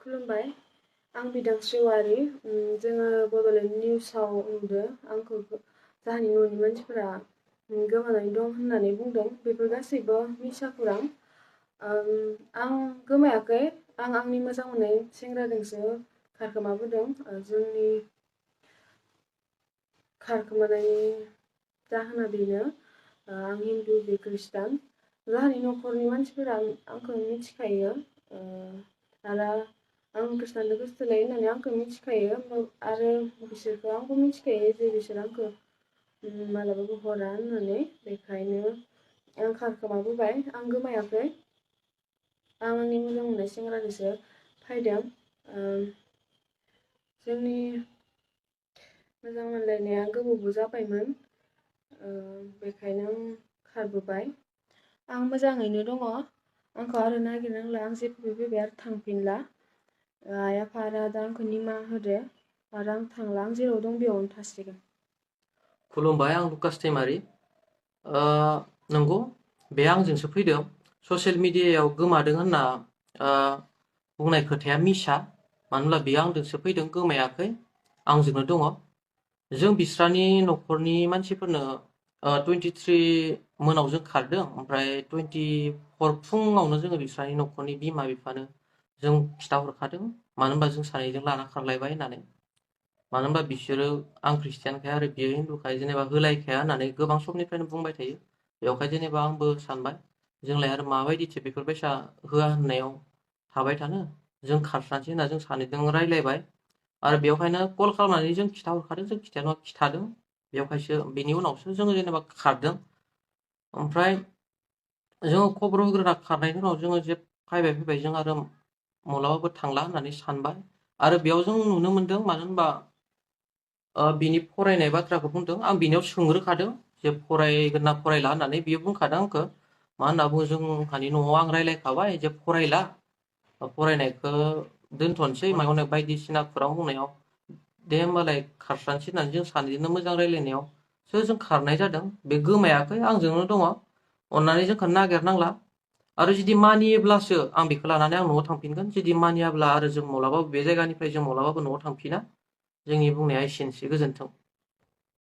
खुलुमबाय आं बिदांस्रि औवारि जोङो बड'लेण्ड निउसाव नुदों आंखौ जोंहानि न'नि मानसिफोरा गोमानानै दं होननानै बुंदों बेफोर गासैबो मिसा खौरां आं गोमायाखै आं आंनि मोजां मोननाय सेंग्राजोंसो खारखोमाबोदों जोंनि खारखोमानायनि जाहोना बेनो आं हिन्दु बे खृष्टान जोंहानि न'खरनि मानसिफोरा आंखौ मिथिखायो आरो आं खृष्टानजों गोसथोलायो होननानै आंखौ मिथिखायो आरो बिसोरखौ आंबो मिथिखायो जे बिसोर आंखौ मालाबाबो हरा होननानै बेखायनो आं खारखोमाबोबाय आं गोमायाखै आं आंनि मोजां मोननाय सेंग्राजोंसो फैदों जोंनि मोजां मोनलायनाया गोबावबो जाबायमोन बेखायनो आं खारबोबाय आं मोजाङैनो दङ आंखौ आरो नागिरनांला आं जेबो फैबाय आरो थांफिनला आइ आफा आरो आदा आंखौ निमाहा होदो आरो आं थांला आं जेराव दं बेयावनो थासिगोन। खुलुमबाय आं लुकास दैमारि नंगौ बे आंजोंसो फैदों ससियेल मिडियायाव गोमादों होनना बुंनाय खोथाया मिसा मानो होनब्ला बेयो आंजोंसो फैदों गोमायाखै आंजोंनो दङ जों बिस्रानि न'खरनि मानसिफोरनो 23 मोनाव जों खारदों ओमफ्राय 24 फुङावनो जोङो बिस्रानि न'खरनि बिमा बिफानो जों खिथाहरखादों मानो होनबा जों सानैजों लाना खारलायबाय होननानै मानो होनबा बिसोरो आं ख्रिस्टियानखाय आरो बियो हिन्दुखाय जेनेबा होलायखाया होननानै गोबां समनिफ्रायनो बुंबाय थायो बेवहाय जेनेबा आंबो सानबाय जोंलाय आरो माबायदिथो बेफोरबायसा होआ होननायाव थाबाय थानो जों खारस्रानोसै होनना जों सानैजों रायलायबाय आरो बेवहायनो कल खालामनानै जों खिथाहरखादों जों खिथाया खिथादों बेवहायसो बेनि उनावसो जोङो जेनेबा खारदों ओमफ्राय जोङो खबर होग्रोना खारनायनि उनाव जोङो जे फैबाय जों आरो माब्लाबाबो थांला होननानै सानबाय आरो बेयाव जों नुनो मोनदों मानो होनबा बिनि फरायनाय बाथ्राखौ बुंदों आं बिनियाव सोंग्रोखादों जे फरायगोन ना फरायला होननानै बियो बुंखादों आंखौ मा होनना बुङो जोंहानि न'आव आं रायलायखाबाय जे फरायला फरायनायखौ दोनथ'नोसै माने बायदिसिना खौरां बुंनायाव दे होमबालाय खारस्रानोसै होननानै जों सानैजोंनो मोजां रायलायनायावसो जों खारनाय जादों बे गोमायाखै आंजोंनो दङ अननानै जोंखौ नागिरनांला आरो जुदि मानियोब्लासो आं बेखौ लानानै आं न'आव थांफिनगोन जुदि मानियाब्ला आरो जों माब्लाबाबो बे जायगानिफ्राय जों माब्लाबाबो न'आव थांफिना जोंनि बुंनाया एसेनोसै गोजोन्थों।